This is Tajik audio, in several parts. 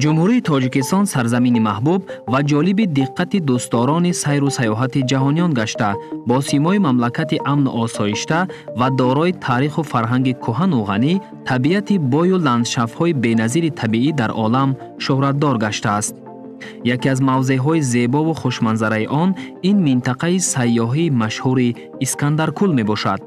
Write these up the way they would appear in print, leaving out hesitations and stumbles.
Ҷумҳурии Тоҷикистон сарзамини маҳбуб ва ҷолиби диққати дӯстдорони сайру сайёҳати ҷаҳониён гашта, бо симои мамлакати амну осоишта ва дорои таъриху фарҳанги кӯҳану ғанӣ, табиати бою ландшафтҳои беназири табиӣ дар олам шӯҳратдор гаштааст. Яке аз мавзеъҳои зебову хушманзараи он ин минтақаи сайёҳии машҳури Искандаркул мебошад.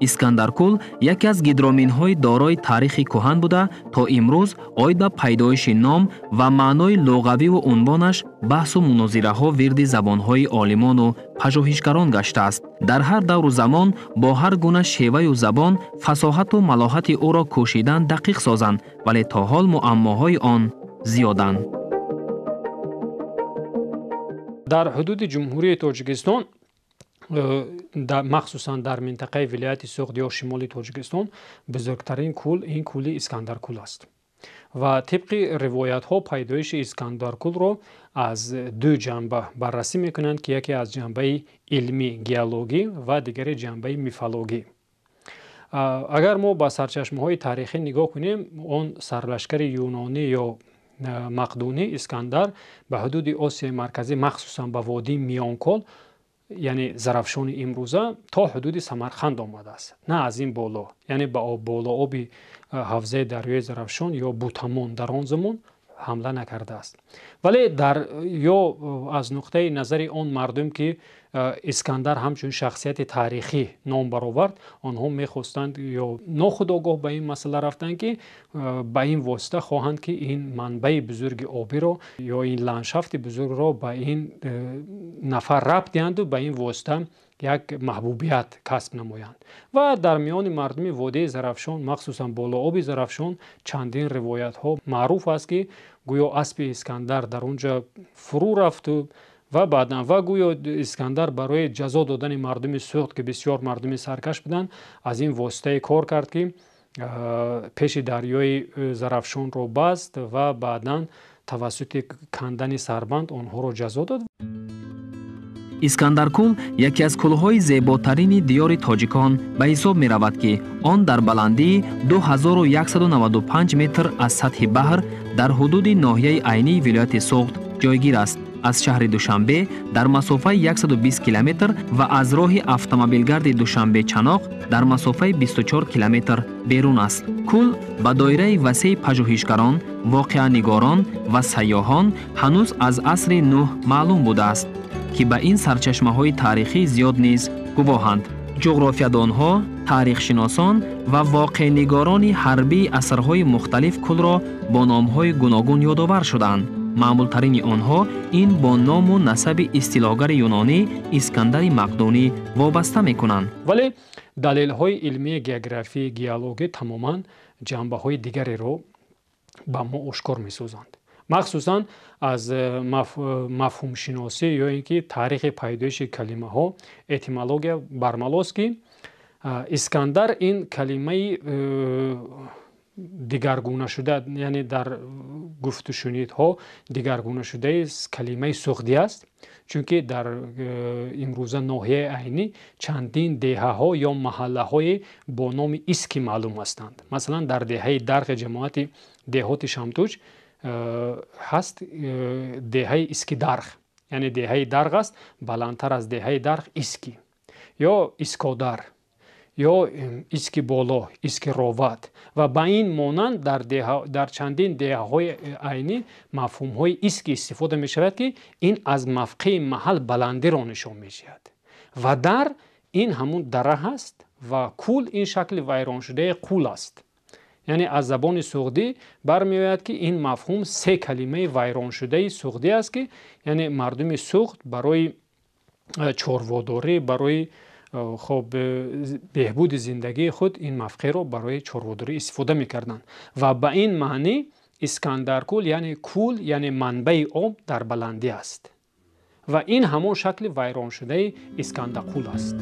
Искандаркул яке аз гидроминҳои дорои таърихи кӯҳан буда, то имрӯз оид ба пайдоиши ном ва маънои луғавиву унвонаш баҳсу мунозираҳо вирди забонҳои олимону пажӯҳишгарон гаштааст. Дар ҳар давру замон бо ҳар гуна шеваю забон фасоҳату малоҳати ӯро кӯшидан дақиқ созанд, вале то ҳол муаммоҳои он зиёданд. Дар ҳудуди Ҷумҳурии Тоҷикистон, махсусан дар минтақаи вилояти Суғд ё шимоли Тоҷикистон, бузургтарин кӯл ин кӯли Искандаркул аст. Ва тибқи ривоятҳо пайдоиши Искандаркулро аз ду ҷанба баррасӣ мекунанд, ки яке аз ҷанбаи илмӣ геологӣ ва дигаре ҷанбаи мифологӣ. Агар мо ба сарчашмаҳои таърихӣ нигоҳ кунем, он сарлашкари юнонӣ ё мақдунӣ Искандар ба ҳудуди Осиёи Марказӣ, махсусан ба водии Миёнкол, яъне Зарафшони имрӯза, то ҳудуди Самарқанд омадааст, на аз ин боло, яъне ба болооби ҳавзаи дарёи Зарафшон ё Бутамон дар он замон ҳамла накардааст. Вале дар ё аз нуқтаи назари он мардум, ки Искандар ҳамчун шахсияти таърихӣ ном баровард, онҳо мехостанд ё нохудогоҳ ба ин масъала рафтанд, ки ба ин восита хоҳанд, ки ин манбаи бузурги обиро ё ин ландшафти бузургро ба ин нафар рабт диҳанду ба ин восита як маҳбубият касб намоянд. Ва дар миёни мардуми водии Зарафшон, махсусан болооби Зарафшон, чандин ривоятҳо маъруф аст, ки гӯё аспи Искандар дар он ҷо фурӯ рафту ва баъдан ва гӯё Искандар барои ҷазо додани мардуми Суғд, ки бисёр мардуми саркаш буданд, аз ин воситае кор кард, ки пеши дарёи Зарафшонро баст ва баъдан тавассути кандани сарбанд онҳоро ҷазо дод. Искандаркул яке аз кӯлҳои зеботарини диёри тоҷикон ба ҳисоб меравад, ки он дар баландии 2195 метр аз сатҳи баҳр дар ҳудуди ноҳияи Айнии вилояти Суғд ҷойгир аст. Аз шаҳри Душанбе дар масофаи 120 километр ва аз роҳи автомобилгарди Душанбе-Чаноқ дар масофаи 24 километр берун аст. Кӯл ба доираи васеи пажӯҳишгарон, воқеанигорон ва сайёҳон ҳанӯз аз асри нӯҳ маълум будааст, ки ба ин сарчашмаҳои таърихӣ зиёд низ гувоҳанд. Ҷуғрофиядонҳо, таърихшиносон ва воқеанигорони ҳарбии асрҳои мухталиф кӯлро бо номҳои гуногун ёдовар шуданд. Маъмултарини онҳо ин бо ному насаби истилоҳгари юнонӣ Искандари Мақдунӣ вобаста мекунанд. Вале далелҳои илмии географии геологӣ тамоман ҷанбаҳои дигареро ба мо ошкор месозанд. Махсусан аз мафҳумшиносӣ ё ин ки таърихи пайдоиши калимаҳо, этимология бармалост, ки Искандар ин калимаи дигаргунашуда, яъне дар гуфтушунидҳо дигаргунашудаи калимаи суғдӣ аст, чунки дар имрӯза ноҳияи Айнӣ чандин деҳаҳо ё маҳаллаҳое бо номи Иски маълум ҳастанд. Масалан, дар деҳаи Дарғи ҷамоати деҳоти Шамтуч ҳаст деҳаи Иски Дарғ, яъне деҳаи Дарғ аст, баландтар аз деҳаи Дарғ Иски ё Искодар ё Иски Боло, Иски Роват ва ба ин монанд дар чандин деҳаҳои Айнӣ мафҳумҳои Иски истифода мешавад, ки ин аз мавқеи маҳал баландиро нишон медиҳад. Ва дар ин ҳамун дара ҳаст ва кӯл ин шакли вайроншудаи қул аст. Яъне аз забони суғдӣ бармеояд, ки ин мафҳум се калимаи вайроншудаи суғдӣ аст, ки яъне мардуми Суғд барои чорводорӣ, барои хоб беҳбуди зиндагии худ ин мавқеъро барои чорводорӣ истифода мекарданд. Ва ба ин маънӣ Искандаркул яъне кӯл, яъне манбаи об дар баландӣ аст. Ва ин ҳамон шакли вайроншудаи Искандақул аст.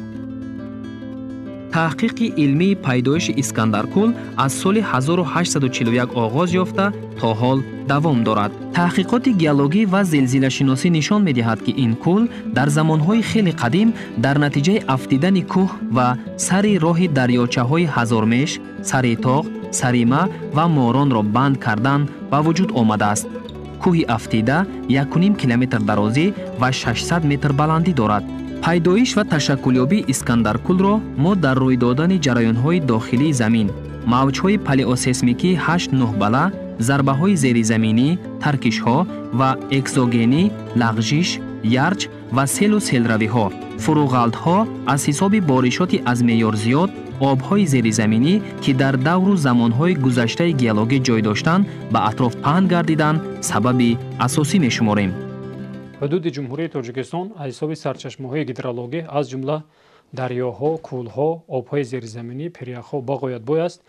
Таҳқиқи илмии пайдоиши Искандаркӯл аз соли 1841 оғоз ёфта то ҳол давом дорад. Таҳқиқоти геологӣ ва зилзилашиносӣ нишон медиҳад, ки ин кӯл дар замонҳои хеле қадим дар натиҷаи афтидани кӯҳ ва сари роҳи дарёчаҳои Ҳазормеш, Саритоғ, Сарима ва Моронро банд кардан ба вуҷуд омадааст. Кӯҳи афтида 1,5 километр дарозӣ ва 600 метр баландӣ дорад. Пайдоиш ва ташаккулёбии Искандаркӯлро мо дар рӯй додани ҷараёнҳои дохилии замин, мавҷҳои палеосейсмикии 8-9 бала, зарбаҳои зеризаминӣ, таркишҳо ва экзогенӣ, лағжиш, ярч ва селу селравиҳо, фуруғалтҳо аз ҳисоби боришоти аз меъёр зиёд, обҳои зеризаминӣ, ки дар давру замонҳои гузаштаи геологӣ ҷой доштанд, ба атроф паҳн гарዲдан сабаби асосӣ мешуморем. Ҳудуди Ҷумҳурии Тоҷикистон аз ҳисоби сарчашмаҳои гидрологӣ, аз ҷумла дарёҳо, кӯлҳо, обҳои зеризаминӣ, пиряхҳо бағоят бой аст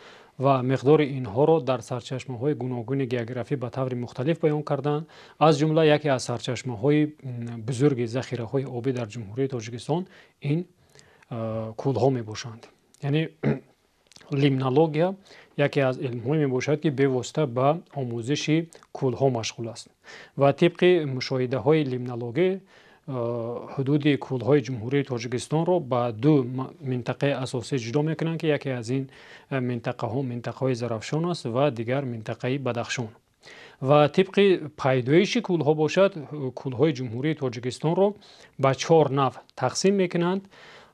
ва миқдори инҳоро дар сарчашмаҳои гуногуни географӣ ба таври мухталиф баён карданд. Аз ҷумла яке аз сарчашмаҳои бузурги захираҳои обӣ дар Ҷумҳурии Тоҷикистон ин кӯлҳо мебошанд. Яъне лимнология яке аз илмҳое мебошад, ки бевосита ба омӯзиши кӯлҳо машғул аст ва тибқи мушоҳидаҳои лимнологӣ ҳудуди кӯлҳои Ҷумҳурии Тоҷикистонро ба ду минтақаи асосӣ ҷудо мекунанд, ки яке аз ин минтақаҳо минтақаҳои Зарафшон аст ва дигар минтақаи Бадахшон. Ва тибқи пайдоиши кӯлҳо бошад, кӯлҳои Ҷумҳурии Тоҷикистонро ба 4 навъ тақсим мекунанд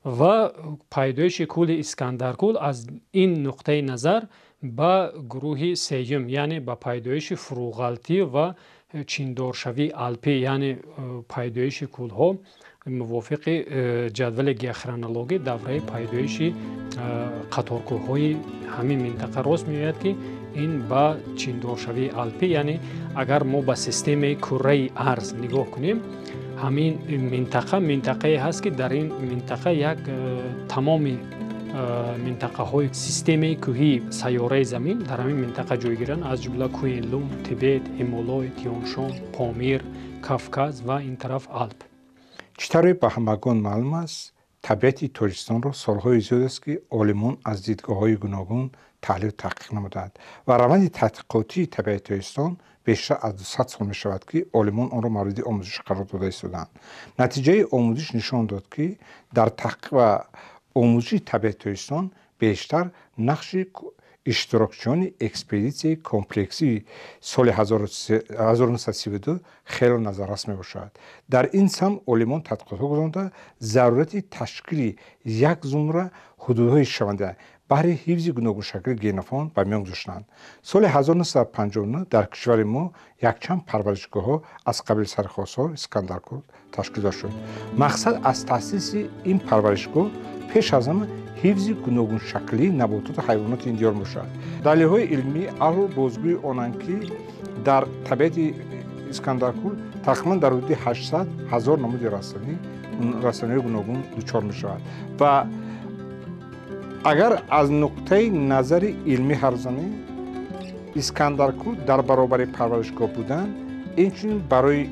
ва пайдоиши кӯли Искандаркӯл аз ин нуқтаи назар ба гурӯҳи сеюм, яъне ба пайдоиши фуруғалтӣ ва чиндоршавии алпӣ, яъне пайдоиши кӯлҳо мувофиқи ҷадвали геохронологӣ давраи пайдоиши қаторкӯҳҳои ҳамин минтақа рост меояд, ки ин ба чиндоршавии алпӣ, яъне агар мо ба системаи курраи арз нигоҳ кунем, ҳамин минтақа минтақае ҳаст, ки дар ин минтақа як тамоми минтақаҳои системаи кӯҳии сайёраи замин дар ҳамин минтақа ҷойгиранд, аз ҷумла Куинлун, Тибет, Ҳимолой, Тиёншон, Помир, Кавказ ва ин тараф Алп. Чӣ тавре ба ҳамагон маълум аст, табиати Тоҷикистонро солҳои зиёд аст, ки олимон аз дидгоҳҳои гуногун таҳлилу таҳқиқ намуданд ва раванди таҳқиқотии табиати Тоҷикистон бештар аз 200 сол мешавад, ки олимон онро мавриди омӯзиш қарор дода истодаанд. Натиҷаи омӯзиш нишон дод, ки дар таҳқиқ ва омӯзиши табиати Тоҷикистон бештар нақши иштирокчиёни экспедитсияи комплексии соли 1932 хело назаррас мебошад. Дар ин самт олимон тадқиқотҳо гузаронда зарурати ташкили як зумра ҳудудҳои шаванда баҳри ҳифзи гуногуншакли генофонд ба миён гузоштанд. Соли 1959 дар кишвари мо якчанд парваришгоҳҳо аз қабили Сарихосор, Искандаркӯл ташкил дода шуд. Мақсад аз таъсиси ин парваришгоҳ пеш аз ҳама ҳифзи гуногуншаклии набототу ҳайвоноти ин диёр мебошад. Далелҳои илмӣ алҳол бозгӯи онанд, ки дар табиати Искандаркӯл тақрибан дар ҳудуди 800 ҳазор намуди растаниҳои гуногун дучор мешавад ва агар аз нуқтаи назари илмӣ ҳарф занем, Искандаркӯл дар баробари парваришгоҳ будан инчунин барои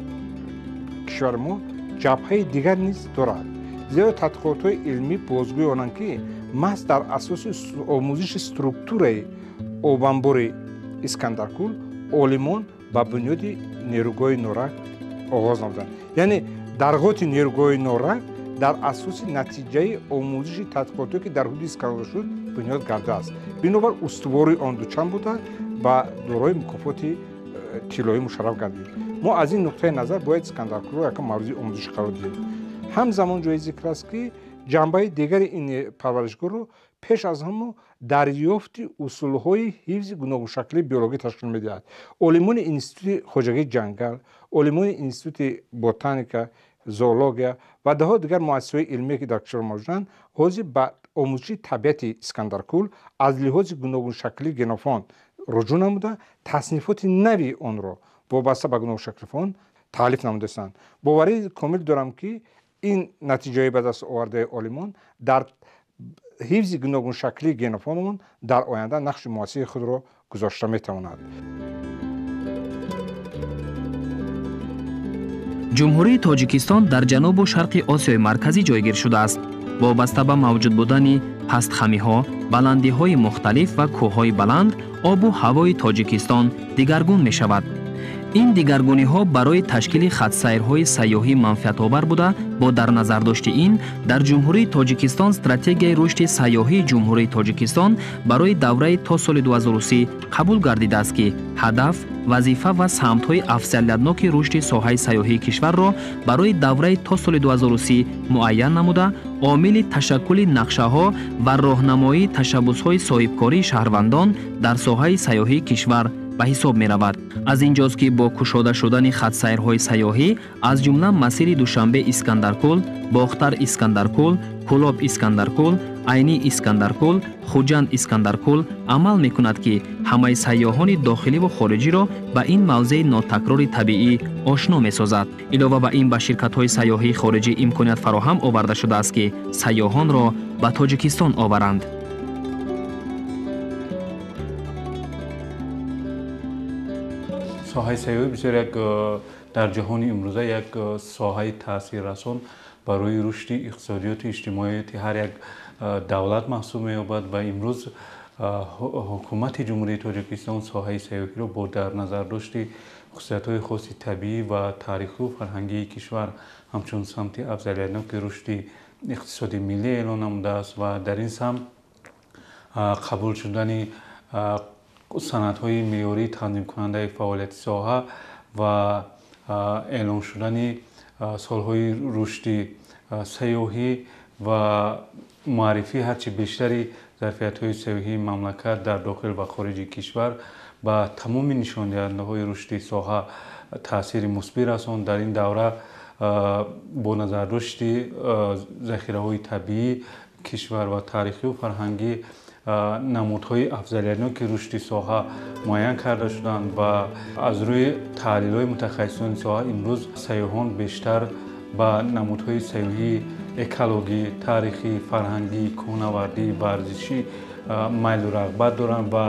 кишвари мо ҷабҳаи дигар низ дорад. Зеро тадқиқотҳои илмӣ бозгӯи онанд, ки маҳз дар асоси омӯзиши структураи обанбори Искандаркӯл олимон ба бунёди нерӯгоҳи Норак оғоз намуданд. Яъне дарғоти нерӯгоҳи Норак дар асоси натиҷаи омӯзиши тадқиқотҳое, ки дар ҳудуди Искандаркӯл шуд, бунёд гардааст. Бинобар устувори он дучанд буда ба дорои мукофоти тиллоӣ мушарраф гардид. Мо аз ин нуқтаи назар бояд Искандаркӯлро якам мавриди омӯзиш қарор диҳем. Ҳамзамон ҷои зикр аст, ки ҷанбаи дигари ин парваришгоҳро пеш аз ҳама дарёфти усулҳои ҳифзи гуногуншаклии биологӣ ташкил медиҳад. Олимони Институти хоҷагии ҷангал, олимони Институти ботаника, зоология ва даҳо дигар муассисаҳои илмие, ки дар кишвар мавҷуданд, ҳозир ба омӯзиши табиати Искандаркӯл аз лиҳози гуногуншаклии генофонд руҷӯъ намуда, таснифоти нави онро вобаста ба гуногуншаклии фонд таълиф намудаистанд. Боварии комил дорам, ки ин натиҷаҳои ба даст овардаи олимон дар ҳифзи гуногуншаклии генофондамон дар оянда нақши муассири худро гузошта метавонад. Ҷумҳурии Тоҷикистон дар ҷанубу шарқи Осиёи Марказӣ ҷойгир шудааст. Вобаста ба мавҷуд будани Пастхамиҳо, баландиҳои мухталиф ва кӯҳҳои баланд обу ҳавои Тоҷикистон дигаргун мешавад. Ин дигаргуниҳо барои ташкили хатсайрҳои сайёҳӣ манфиатобар буда, бо дар назардошти ин дар Ҷумҳурии Тоҷикистон стратегияи рушди сайёҳии Ҷумҳурии Тоҷикистон барои давраи то соли 2030 қабул гардидааст, ки ҳадаф, вазифа ва самтҳои афзалиятноки рушди соҳаи сайёҳии кишварро барои давраи то соли 2030 муайян намуда, омили ташаккули нақшаҳо ва роҳнамоии ташаббусҳои соҳибкории шаҳрвандон дар соҳаи сайёҳии кишвар ба ҳисоб меравад. Аз ин ҷост, ки бо кушода шудани хатсайрҳои сайёҳӣ, аз ҷумла масири Душанбе Искандаркӯл, Бохтар Искандаркӯл, Кӯлоб Искандаркӯл, Айнӣ Искандаркӯл, Хуҷанд Искандаркӯл амал мекунад, ки ҳамаи сайёҳони дохиливу хориҷиро ба ин мавзеи нотакрори табиӣ ошно месозад. Илова ба ин, ба ширкатҳои сайёҳии хориҷӣ имконият фароҳам оварда шудааст, ки сайёҳонро ба Тоҷикистон оваранд. Соҳаи сайёҳӣ бисёр як дар ҷаҳони имрӯза як соҳаи таъсиррасон барои рушди иқтисодиёту иҷтимоияти ҳар як давлат маҳсуб меёбад ва имрӯз ҳукумати Ҷумҳурии Тоҷикистон соҳаи сайёҳиро бо дар назардошти хусусиятҳои хоси табиӣ ва таърихию фарҳангии кишвар ҳамчун самти афзалиятноки рушди иқтисоди миллӣ эълон намудааст ва дар ин самт қабул шудани санадҳои меъёрии танзимкунандаи фаъолияти соҳа ва эълон шудани солҳои рушди сайёҳӣ ва муаррифии ҳарчи бештари зарфиятҳои сайёҳии мамлакат дар дохил ва хориҷи кишвар ба тамоми нишондиҳандаҳои рушди соҳа таъсири мусбӣ расонд. Дар ин давра бо назардошти захираҳои табиӣ кишвар ва таърихию фарҳангӣ намудҳои афзалиятноки рушди соҳа муайян карда шуданд ва аз рӯи таҳлилҳои мутахассисони соҳа имрӯз сайёҳон бештар ба намудҳои сайёҳии экологӣ, таърихӣ, фарҳангӣ, кӯҳнавардӣ, варзишӣ майлу рағбат доранд ва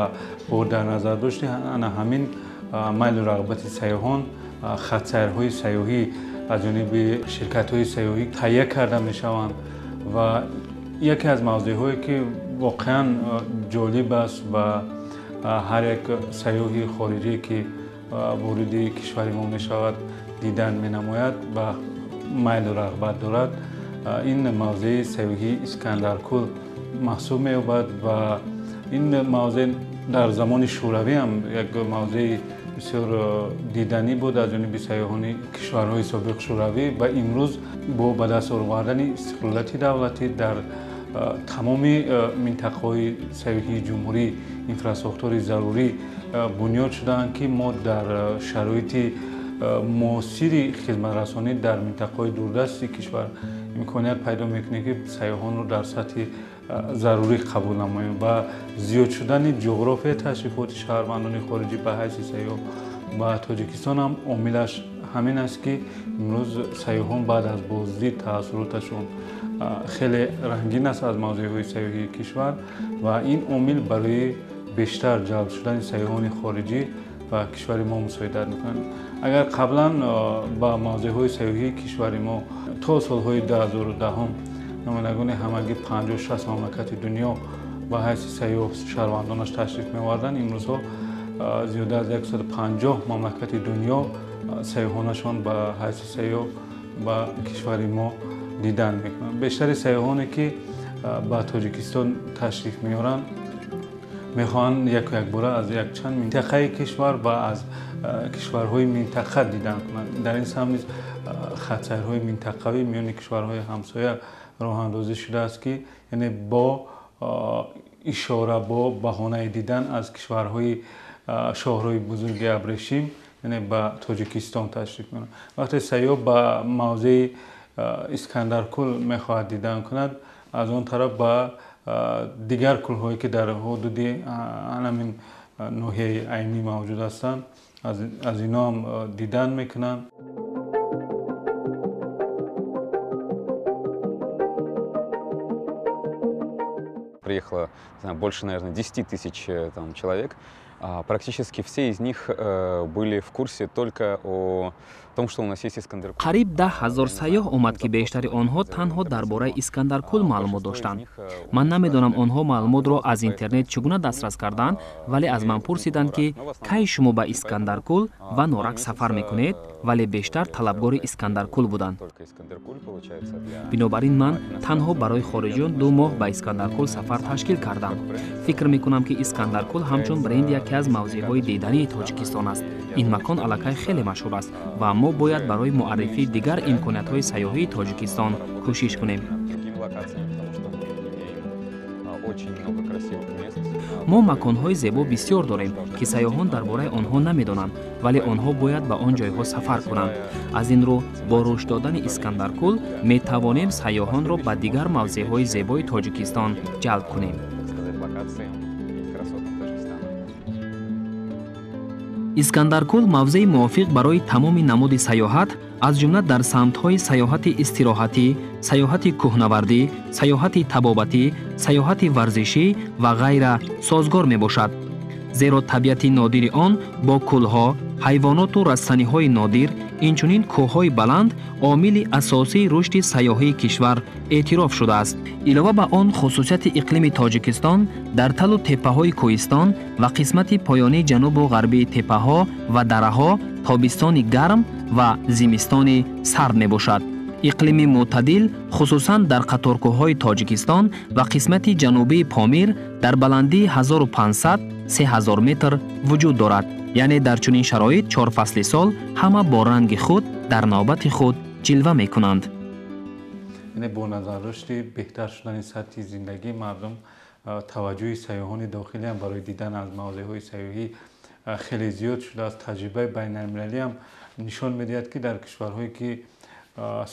бо дар назардошти ана ҳамин майлу рағбати сайёҳон хатсайрҳои сайёҳӣ аз ҷониби ширкатҳои сайёҳӣ таҳия карда мешаванд ва яке аз мавзӯъҳое ки воқеан ҷолиб аст ва ҳар як сайёҳи хориҷие ки вориди кишвари мо мешавад дидан менамояд ва майлу рағбат дорад, ин мавзеи сайёҳии Искандаркӯл маҳсуб меёбад ва ин мавзеъ дар замони шӯравӣ ҳам як мавзеи бисёр диданӣ буд аз ҷониби сайёҳони кишварҳои собиқ шӯравӣ ва имрӯз бо ба даст овардани истиқлолияти давлатӣ дар тамоми минтақаҳои сайёҳии ҷумҳурӣ инфрасохтори зарурӣ бунёд шудаанд, ки мо дар шароити муосири хизматрасонӣ дар минтақаҳои дурдасти кишвар имконият пайдо мекунем, ки сайёҳонро дар сатҳи зарурӣ қабул намоем ва зиёд шудани ҷуғрофияи ташрифоти шаҳрвандони хориҷӣ ба ҳайси сайёҳ ба Тоҷикистон ҳам омилаш ҳамин аст, ки имрӯз сайёҳон баъд аз боздид таассуроташон хеле рангин аст аз мавзеъҳои сайёҳии кишвар ва ин омил барои бештар ҷалб шудани сайёҳони хориҷӣ ба кишвари мо мусоидат мекунад. Агар қаблан ба мавзеъҳои сайёҳии кишвари мо то солҳои 2010 намояндагони ҳамагӣ 56 мамлакати дунё ба ҳайси сайёҳ шаҳрвандонаш ташриф меоварданд, имрӯзҳо зиёда аз 150 мамлакати дунё сайёҳонашон ба ҳайси сайёҳ ба кишвари мо дидан мекунанд. Бештари сайёҳоне ки ба Тоҷикистон ташриф меоранд мехоҳанд яку якбора аз якчанд минтақаи кишвар ва аз кишварҳои минтақа дидан кунанд. Дар ин самт низ хатсайрҳои минтақавӣ миёни кишварҳои ҳамсоя роҳандозӣ шудааст, ки яъне бо ишора бо баҳонаи дидан аз кишварҳои шоҳроҳи бузурги абрешим яъне ба Тоҷикистон ташриф меоранд. Вақте сайёҳ ба мавзеи Искандаркӯл мехоҳад дидан кунад, аз он тараф ба дигар кӯлҳое ки дар ҳудуди ҳамин ноҳияи Айнӣ мавҷуд ҳастанд, аз инҳо ҳам дидан мекунанд. Приехало, не знаю, больше, наверное, 10 тысяч там человек. Практически все из них были в курсе только о том, что у нас есть Искандеркул. Қариб 10 000 сайёҳ омад, ки бештари онҳо танҳо дар бораи Искандаркул маълумот доштанд. Ман намедонам, онҳо маълумотро аз интернет чӣ гуна дастрас карданд, вале аз ман пурсиданд, ки кай шумо ба Искандаркул ва Норак сафар мекунед, вале бештар талабгори Искандаркул буданд. Бинобар ин ман танҳо барои хориҷиён 2 моҳ ба Искандаркул сафар ташкил кардам. Фикр мекунам, ки Искандаркул ҳамчун бренд яке аз мавзеъҳои дидании Тоҷикистон аст. Ин макон аллакай хеле машҳур аст ва мо бояд барои муаррифии дигар имкониятҳои сайёҳии Тоҷикистон кӯшиш кунем. Мо маконҳои зебо бисёр дорем, ки сайёҳон дар бораи онҳо намедонанд, вале онҳо бояд ба он ҷойҳо сафар кунанд. Аз ин рӯ бо рушд додани Искандаркул метавонем сайёҳонро ба дигар мавзеъҳои зебои Тоҷикистон ҷалб кунем. Искандаркул мавзеи мувофиқ барои тамоми намуди сайёҳат, аз ҷумла дар самтҳои сайёҳати истироҳатӣ, сайёҳати кӯҳнавардӣ, сайёҳати табобатӣ, сайёҳати варзишӣ ва ғайра созгор мебошад, зеро табиати нодири он бо кӯлҳо, ҳайвоноту растаниҳои нодир, инчунин кӯҳҳои баланд омили асосии рушди сайёҳии кишвар эътироф шудааст. Илова ба он, хусусияти иқлими Тоҷикистон дар талу теппаҳои кӯҳистон ва қисмати поёнии ҷанубу ғарбии теппаҳо ва дараҳо тобистони гарм ва зимистони сард мебошад. Иқлими мӯътадил, хусусан дар қаторкӯҳҳои Тоҷикистон ва қисмати ҷанубии Помир дар баландии 1500-3000 метр вуҷуд дорад. Яъне дар чунин шароит чор фасли сол ҳама бо ранги худ дар навбати худ ҷилва мекунанд. Яъне бо назардошти беҳтар шудани сатҳи зиндагии мардум, таваҷҷӯҳи сайёҳони дохилиам барои дидан аз мавзеъҳои сайёҳӣ хеле зиёд шудааст. Таҷрибаи байналмилалиам нишон медиҳад, ки дар кишварҳое, ки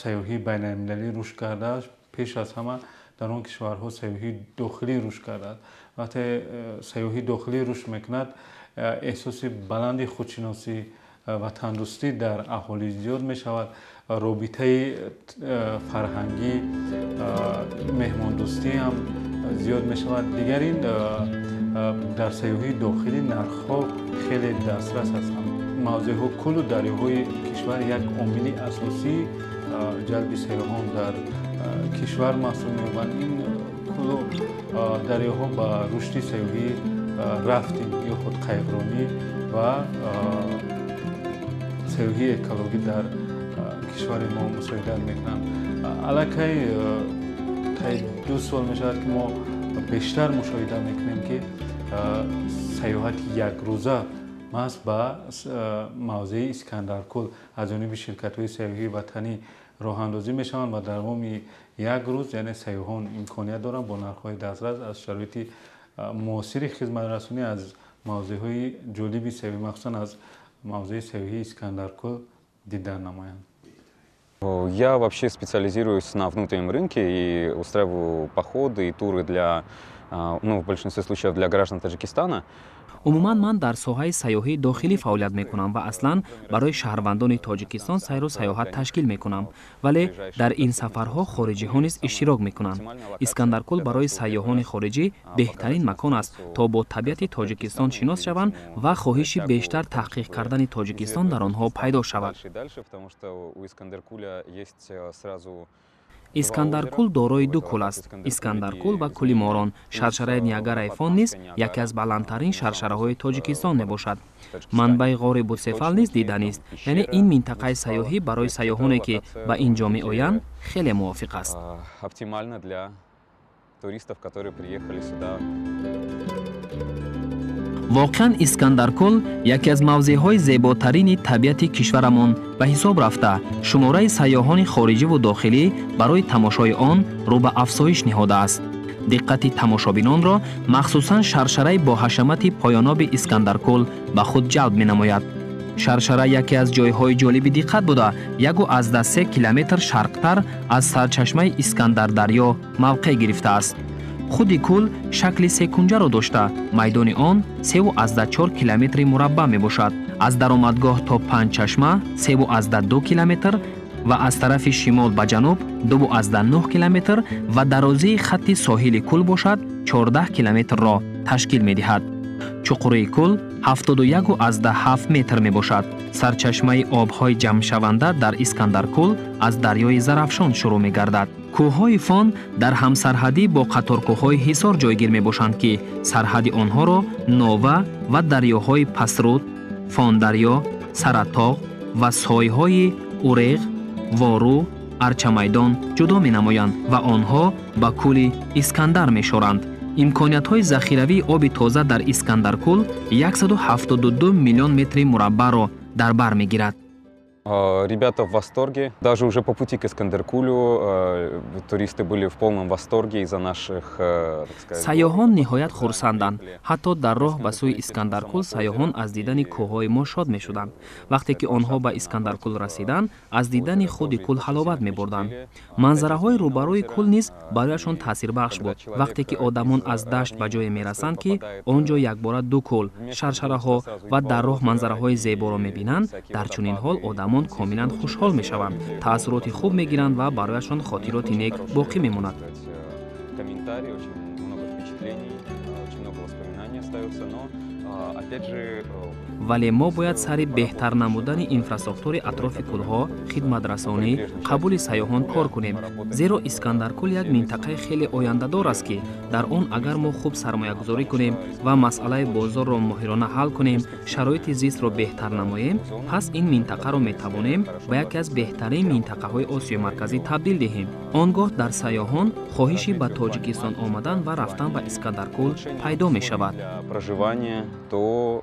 сайёҳии байналмилалӣ рушд кардааст, пеш аз ҳама дар он кишварҳо сайёҳии дохилӣ рушд кардааст. Вақте сайёҳии дохилӣ рушд мекунад, эҳсоси баланди худшиносӣ, ватандӯстӣ дар аҳолӣ зиёд мешавад, робитаи фарҳангӣ, меҳмондӯстӣ ҳам зиёд мешавад. Дигар ин, дар сайёҳии дохилӣ нархҳо хеле дастрас ҳастанд. Мавзеъҳо, кӯлу дарёҳои кишвар як омили асосии ҷалби сайёҳон дар кишвар маҳсуб меёбанд. Ин кӯлу дарёҳо ба рушди сайёҳии рафтинг ё худ қайиқронӣ ва сайёҳии экологӣ дар кишвари мо мусоидат мекунанд. Аллакай таи 2 сол мешавад, ки мо бештар мушоҳида мекунем, ки сайёҳати якрӯза маҳз ба мавзеи Искандаркул аз ҷониби ширкатҳои сайёҳии ватанӣ роҳандозӣ мешаванд ва дар давоми як рӯз, яъне сайёҳон имконият доранд бо нархҳои дастрас аз шароити муосири хизматрасонӣ аз мавзеъҳои ҷолиби сайёҳӣ, махсусан аз мавзеи сайёҳии Искандаркул дидан намоянд. Я вообще специализируюсь на внутреннем рынке и устраиваю походы и туры для, ну, в большинстве случаев для граждан Таджикистана. Умуман ман дар соҳаи сайёҳии дохилӣ фаъолият мекунам ва аслан барои шаҳрвандони Тоҷикистон сайру сайёҳат ташкил мекунам, вале дар ин сафарҳо хориҷиҳо низ иштирок мекунанд. Искандаркул барои сайёҳони хориҷӣ беҳтарин макон аст, то бо табиати Тоҷикистон шинос шаванд ва хоҳиши бештар таҳқиқ кардани Тоҷикистон дар онҳо пайдо шавад. Искандаркул дорои ду кӯл аст: Искандаркул ва кӯли Морон. Шаршараи Ниагараи Фон низ яке аз баландтарин шаршараҳои Тоҷикистон мебошад. Манбаи ғори Бутсефал низ диданист. Яъне ин минтақаи сайёҳӣ барои сайёҳоне, ки ба ин ҷо меоянд, хеле мувофиқ аст. Оптимально для туристов, которые приехали сюда. Воқеан, Искандаркул яке аз мавзеъҳои зеботарини табиати кишварамон ба ҳисоб рафта, шумораи сайёҳони хориҷиву дохилӣ барои тамошои он рӯ ба афзоиш ниҳодааст. Диққати тамошобинонро махсусан шаршараи боҳашамати поёноби Искандаркул ба худ ҷалб менамояд. Шаршара яке аз ҷойҳои ҷолиби диққат буда, 1,3 километр шарқтар аз сарчашмаи Искандардарё мавқеъ гирифтааст. Худи кӯл шакли секунҷаро дошта, майдони он 3,4 километри мураббаъ мебошад. Аз даромадгоҳ то Панҷ Чашма 3,2 километр ва аз тарафи шимол ба ҷануб 2,9 километр ва дарозии хатти соҳили кӯл бошад, 14 километрро ташкил медиҳад. Чуқурии кӯл 71,7 метр мебошад. Сарчашмаи обҳои ҷамъшаванда дар Искандаркӯл аз дарёи Зарафшон шурӯъ мегардад. Кӯҳҳои Фон дар ҳамсарҳадӣ бо қаторкӯҳҳои Ҳисор ҷойгир мебошанд, ки сарҳади онҳоро Нова ва дарёҳои Пасруд, Фондарё, Саратоғ ва сойҳои Уреғ, Вору, Арчамайдон ҷудо менамоянд ва онҳо ба кӯли Искандар мешоранд. Имкониятҳои захиравии оби тоза дар Искандаркӯл 172 миллион метри мураббаъро дар бар мегирад. Ребята в восторге. Даже уже по пути к Искандеркулю туристы были в полном восторге из-за наших, так сказать. Сайёҳон ниҳоят хурсанданд. Ҳатто дар роҳ ба сӯи Искандаркул сайёҳон аз дидани кӯҳҳои мо шод мешуданд. Вақте ки онҳо ба Искандаркул расиданд, аз дидани худи кӯл ҳаловат мебурданд. Манзараҳои рӯбарӯи кӯл низ барояшон таъсирбахш буд. Вақте ки одамон аз дашт ба ҷое мерасанд, ки он ҷо якбора ду кӯл, шаршараҳо ва дар роҳ манзараҳои зеборо мебинанд, дар чунин ҳол одамон комилан хушҳол мешаванд, таассуроти хуб мегиранд ва барояшон хотироти нек боқӣ мемонад. Комментарии, очень много впечатлений, очень много воспоминаний остается, но опять же. Вале мо бояд сари беҳтар намудани инфрасохтори атрофи кӯлҳо, хидматрасонӣ, қабули сайёҳон кор кунем, зеро Искандаркӯл як минтақаи хеле ояндадор аст, ки дар он агар мо хуб сармоягузорӣ кунем ва масъалаи бозорро моҳирона ҳал кунем, шароити зистро беҳтар намоем, пас ин минтақаро метавонем ба яке аз беҳтарин минтақаҳои Осиёи Марказӣ табдил диҳем. Он гоҳ дар сайёҳон хоҳиши ба Тоҷикистон омадан ва рафтан ба Искандаркӯл пайдо мешавад. Проживание, то,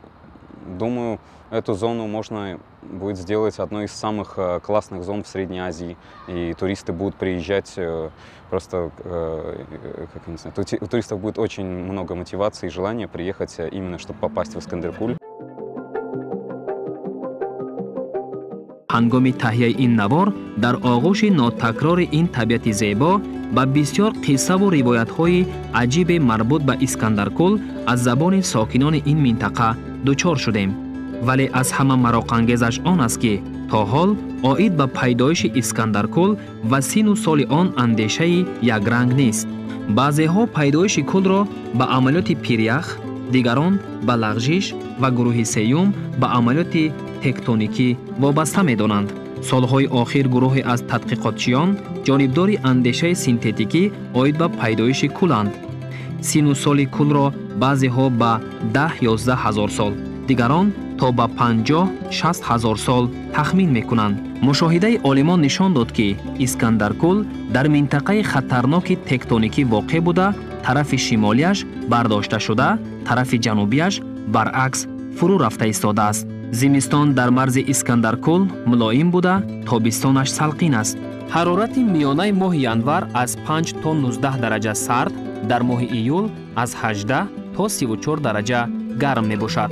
думаю, эту зону можно будет сделать одной из самых классных зон в Средней Азии. И туристы будут приезжать просто, как я не знаю, у туристов будет очень много мотивации и желания приехать именно, чтобы попасть в Искандеркуль. Ҳангоми таҳияи ин навор дар оғӯши нотакрори ин табиати зебо ба бисёр қиссаву ривоятҳои аҷибе марбут ба Искандаркӯл аз забони сокинони ин минтақа дучор шудем. Вале аз ҳама мароқангезаш он аст, ки то ҳол оид ба пайдоиши Искандаркӯл ва сину соли он андешаи якранг нест. Баъзеҳо пайдоиши кӯлро ба амалиёти пирях, дигарон ба лағжиш ва гурӯҳи сеюм ба амалиёти тектоникӣ вобаста медонанд. Солҳои охир гурӯҳе аз тадқиқотчиён ҷонибдори андешаи синтетикӣ оид ба пайдоиши кӯланд. Сину соли кӯлро баъзеҳо ба 10-11 ҳазор сол, дигарон то ба 50-60 ҳазор сол тахмин мекунанд. Мушоҳидаи олимон нишон дод, ки Искандаркӯл дар минтақаи хатарноки тектоникӣ воқеъ буда, тарафи шимолиаш бардошта шуда, тарафи ҷанубиаш баръакс фурӯ рафта истодааст. Зимистон дар марзи Искандаркӯл мулоим буда, тобистонаш салқин аст. Ҳарорати миёнаи моҳи январ аз 5 то 19 дараҷа сард, дар моҳи июл аз 18 то 34 дараҷа гарм мебошад.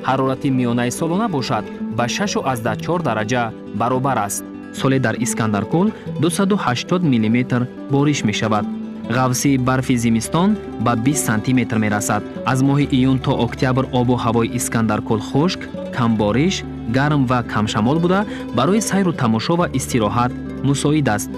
Ҳарорати миёнаи солона бошад ба 6,4 дараҷа баробар аст. Соле дар Искандаркӯл 280 миллиметр бориш мешавад. Ғафсии барфи зимистон ба 20 сантиметр мерасад. Аз моҳи июн то октябр обу ҳавои Искандаркӯл хушк, камбориш, гарм ва камшамол буда, барои сайру тамошо ва истироҳат мусоид аст.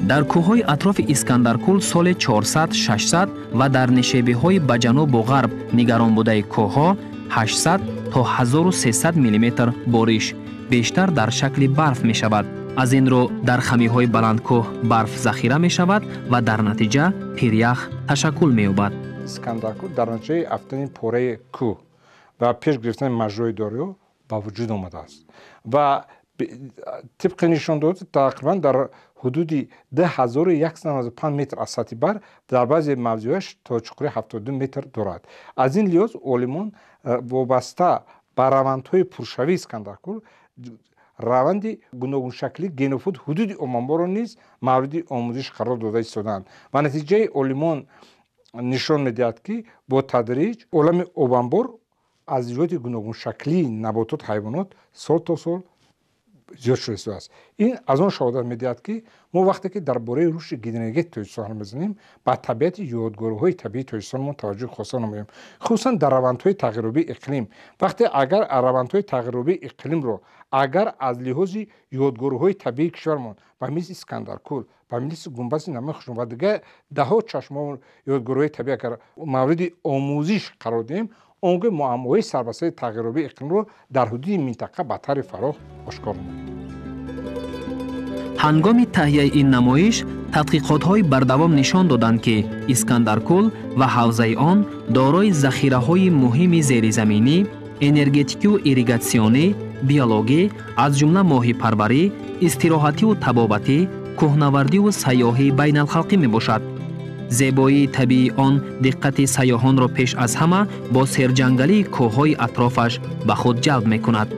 Дар кӯҳҳои атрофи Искандаркӯл соли 400-600 ва дар нишебиҳои ба ҷанубу ғарб нигарон будаи кӯҳҳо 800 то 1300 миллиметр бориш, бештар дар шакли барф мешавад. Аз ин рӯ дар хамиҳои баландкӯҳ барф захира мешавад ва дар натиҷа пирях ташаккул меёбад. Искандаркӯл дар натиҷаи афтани пораи кӯҳ ва пеш гирифтани маҷрои дарё ба вуҷуд омадааст ва тибқи нишондод тақрибан дар ҳудуди 2195 метр аз сатҳи баҳр, дар баъзе мавзеъҳояш то чуқури 72 метр дорад. Аз ин лиҳоз олимон вобаста ба равандҳои пуршавии Искандаркӯл раванди гуногуншаклии генофонд ҳудуди обанборро низ мавриди омӯзиш қарор дода истодаанд ва натиҷаи олимон нишон медиҳад, ки бо тадриҷ олами обанбор аз ҷиҳати гуногуншаклии наботот, ҳайвонот сол то сол зиёд шуда истодааст. Ин аз он шаҳодат медиҳад, ки мо вақте ки дар бораи рушди гидроэнергетики Тоҷикистон ҳарф мезанем, ба табиати ёдгориҳои табиии Тоҷикистон мо таваҷҷӯҳи хоса намоем, хусусан дар равандҳои тағйирёбии иқлим. Вақте агар равандҳои тағйирёбии иқлимро агар аз лиҳози ёдгориҳои табиии кишвармон ба мисли Искандаркӯл, ба мисли Гунбази Намаи Хушнуд ва дигар даҳо чашмаҳо ёдгориҳои табиӣ агар мавриди омӯзиш қарор диҳем, Он гоҳ муаммоҳои сарбастаи тағйирёбии иқлимро дар ҳудуди минтақа ба таври фарох ошкор намоем. Ҳангоми таҳияи ин намоиш тадқиқотҳои бардавом нишон доданд, ки Искандаркӯл ва ҳавзаи он дорои захираҳои муҳими зеризаминӣ, энергетикию ирригатсионӣ, биологӣ, аз ҷумла моҳипарварӣ, истироҳативу табобатӣ, кӯҳнавардиву сайёҳии байналхалқӣ мебошад. Зебоии табиии он диққати сайёҳонро пеш аз ҳама бо серҷангалии кӯҳҳои атрофаш ба худ ҷалб мекунад.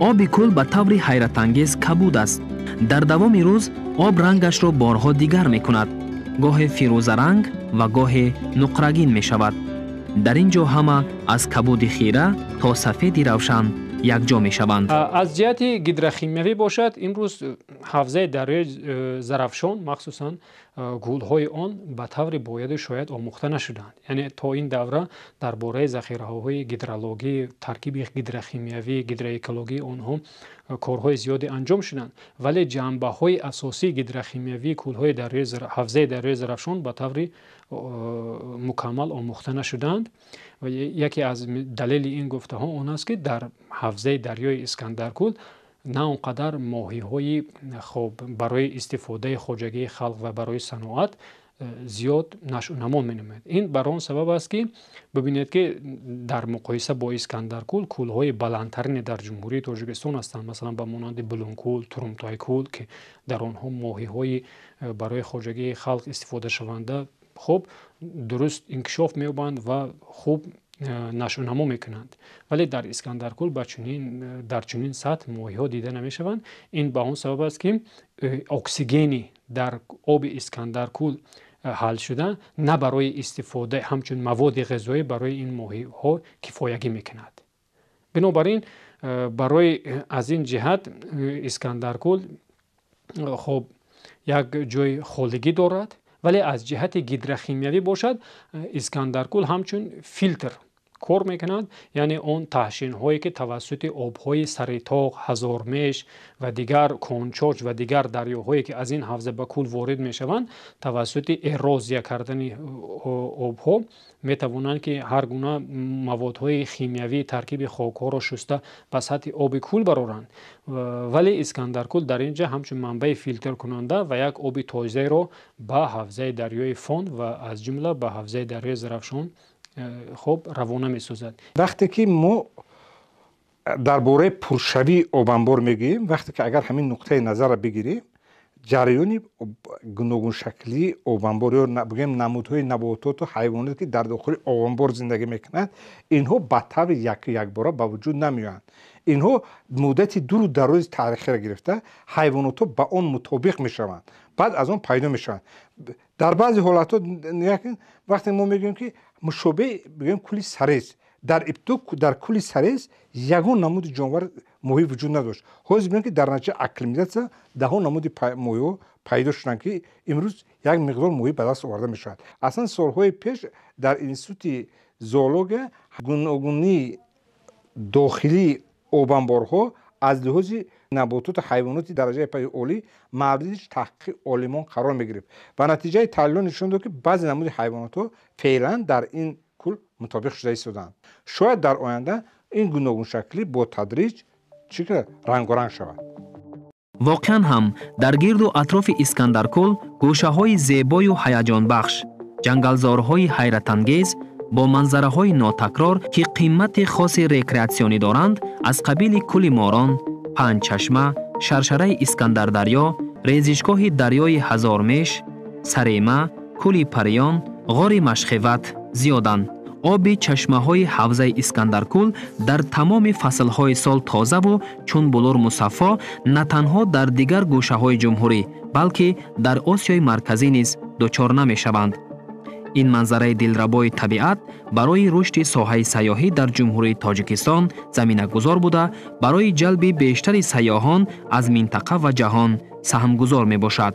Оби кӯл ба таври ҳайратангез кабуд аст. Дар давоми рӯз об рангашро борҳо дигар мекунад, гоҳе фирӯзаранг ва гоҳе нуқрагин мешавад. Дар ин ҷо ҳама аз кабуди хира то сафеди равшан якҷо мешаванд. Аз ҷиҳати гидрохимиявӣ бошад, имрӯз ҳавзаи дарёи Зарафшон, махсусан гулҳои он ба таври бояду шояд омӯхта нашуданд. Яъне то ин давра дар бораи захираҳои гидрологӣ, таркиби гидрохимиявӣ, гидроэкологии онҳо корҳои зиёде анҷом шуданд, вале ҷанбаҳои асосии гидрохимиявии кӯлҳои ҳавзаи дарёи Зарафшон ба таври мукаммал омӯхта нашуданд. Ва яке аз далели ин гуфтаҳо он аст, ки дар ҳавзаи дарёи Искандаркӯл на он қадар моҳиҳои хоб барои истифодаи хоҷагии халқ ва барои саноат зиёд нашъунамо менамояд. Ин бар он сабаб аст, ки бибинед, ки дар муқоиса бо Искандаркӯл кӯлҳои баландтарине дар Ҷумҳурии Тоҷикистон ҳастанд, масалан ба монанди Булункӯл, Турумтайкӯл, ки дар онҳо моҳиҳои барои хоҷагии халқ истифодашаванда хуб дуруст инкишоф меёбанд ва хуб нашъунамо мекунанд. Вале дар Искандаркӯл дар чунин сатҳ моҳиҳо дида намешаванд. Ин ба он сабаб аст, ки оксигени дар оби Искандаркӯл ҳал шуда на барои истифода ҳамчун маводи ғизоӣ барои ин моҳиҳо кифоягӣ мекунад. Бинобар ин барои аз ин ҷиҳат Искандаркӯл хоб як ҷои холигӣ дорад, вале аз ҷиҳати гидрохимиявӣ бошад, Искандаркӯл ҳамчун филтр кор мекунад, яъне он таҳшинҳое, ки тавассути обҳои Саритоқ, Ҳазормеш ва дигар Кончоч ва дигар дарёҳое, ки аз ин ҳавза ба кӯл ворид мешаванд, тавассути эрозия кардани обҳо метавонанд, ки ҳар гуна маводҳои химиявии таркиби хокҳоро шуста ба сатҳи оби кӯл бароранд. Вале Искандаркӯл дар ин ҷа ҳамчун манбаи филтркунанда ва як оби тозаеро ба ҳавзаи дарёи Фон ва аз ҷумла ба ҳавзаи дарёи Зарафшон хоб равона месозад. Вақте ки мо дар бораи пуршавии обанбор мегӯем, вақте ки агар ҳамин нуқтаи назарро бигирем, ҷараёни гуногуншаклии обанбор ё бигӯем намудҳои набототу ҳайвоноте, ки дар дохили обанбор зиндагӣ мекунанд, инҳо ба таври яку якбора ба вуҷуд намеоянд. Инҳо муддати дуру дарози таърихиро гирифта, ҳайвонотҳо ба он мутобиқ мешаванд, баъд аз он пайдо мешаванд. Дар баъзе ҳолатҳо вақте мо мегӯем, ки мушобеҳ бигӯем кӯли Сарез, дар ибтидо дар кӯли Сарез ягон намуди ҷонвар моҳӣ вуҷуд надошт. Ҳозир бинем, ки дар натиҷаи акклиматизатсия даҳо намуди моҳиҳо пайдо шуданд, ки имрӯз як миқдор моҳӣ ба даст оварда мешавад. Аслан солҳои пеш дар институти зоология гуногунии дохилии обанборҳо аз лиҳози набототу ҳайвоноти дараҷаи пайи олӣ мавриди таҳқиқи олимон қарор мегирифт ва натиҷаи таҳлилҳо нишон дод, ки баъзе намуди ҳайвонотҳо феълан дар ин кӯл мутобиқ шуда истодаанд. Шояд дар оянда ин гуногуншаклӣ бо тадриҷ чӣ кунад, рангоранг шавад. Воқеан ҳам дар гирду атрофи Искандаркӯл гӯшаҳои зебою ҳаяҷонбахш, ҷангалзорҳои ҳайратангез бо манзараҳои нотакрор, ки қимати хоси рекреатсионӣ доранд, аз қабили кӯли Морон, Панҷчашма, шаршараи Искандардарё, резишгоҳи дарёи Ҳазормеш, Сарема, кӯли Париён, ғори Машхеват зиёданд. Оби чашмаҳои ҳавзаи Искандаркӯл дар тамоми фаслҳои сол тозаву чун булур мусаффо на танҳо дар дигар гӯшаҳои ҷумҳурӣ, балки дар Осиёи Марказӣ низ дучор намешаванд. Ин манзараи дилрабои табиат барои рушди соҳаи сайёҳӣ дар Ҷумҳурии Тоҷикистон заминагузор буда, барои ҷалби бештари сайёҳон аз минтақа ва ҷаҳон саҳмгузор мебошад.